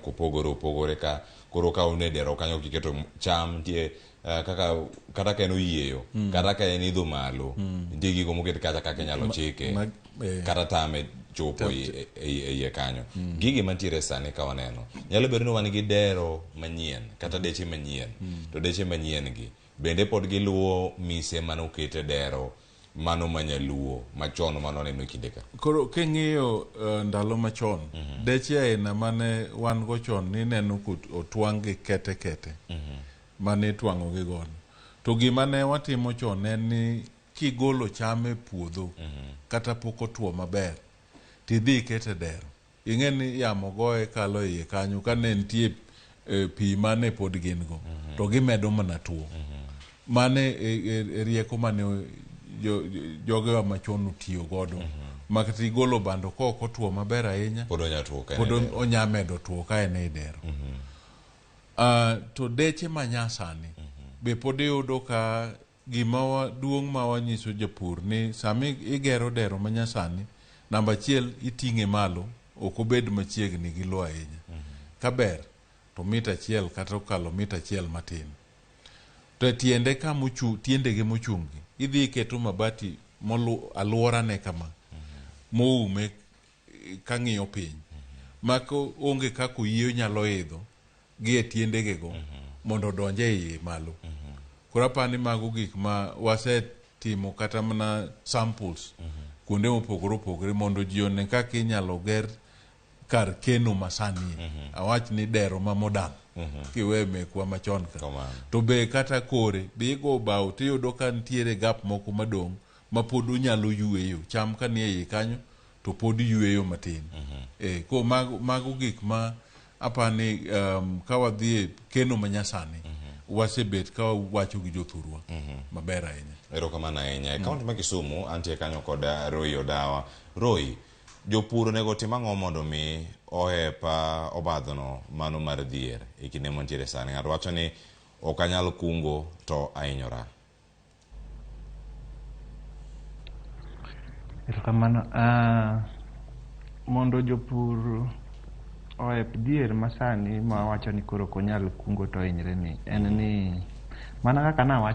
moko opogore opogore ka koro ka un e dero kanyo kiketo cham nitie kaka kata ka en oyieyo kata ka en idho malo nitie gigo moket kacha kaka inyalo chike kata tame chopo e iye kanyo. Gigi mantiere sani ka waneno nyalo bedo ni wan gi dero manyien kata deche manyien to deche manyien gi bende pod giluwo mise mane oket e dero mano manyaluo machon mane waneno e kinde ka. Koro king'iyo ndalo machon deche aina mane wan go chon nineno kotwang' gi kete kete mane itwang'o gi godo. To gima ne watimo chon en ni kigolo cham e puodho kata pok otuo maber tidhi ikete dero. Ing'e ni yamo goye kalo iye kanyo ka ne nitie pi mane pod gin go to gimedo mana tuo. Mane e rieko mane jogewa machon otiyo godo. Ma kata igolo bando ka ok otuo maber ahinya pod onya tuo ka en pod e dero. onya medo tuo ka en ei dero. To deche manyasani be pod iyudo ka gima duong' ma wanyiso japur ni sama igero dero manyasani, namba achiel iting'e malo, ok obed machiegni gi lowo ahinya. Kaber to mita achiel kata okalo mita achiel matin. To e tiende kama tiendege mochung' gi, idhi iketo mabati aluorane kama, moume kang'iyo piny. Ma onge kaka oyieyo nyalo idho gi e tiendegego mondo odonj e iye malo. Koro aparo ni mago gik ma wasetimo kata mana samples kuonde mopogore opogore mondo ji one kaka inyalo ger kar keno masani. Awach ni dero ma modern kiwe mekwa machon ka. To be kata kore be igo bao tiyudo ka nitiere gap moko madong' ma pod onyalo yueyo. Cham ka nie iye kanyo to pod yueyo matin. Ko mago gik ma apani ka wadhi e keno manyasani wasebet ka wawacho gi jothurwa maber ahinya. Erokamano ahinya. E kaunti ma Kisumu antie kanyo kod Roy Odawa. Roy, jopur onego otim ang'o mondo mi ohep obadhono mano mar dhier e kinde mantiere sani? Ng'ato wacho ni ok anyal kungo to ahinyora. Erokamano. Mondo jopur oep dhier masani ma wacho ni koro ok onyal kungo to ohinyre ni, en ni mana kaka nawacho.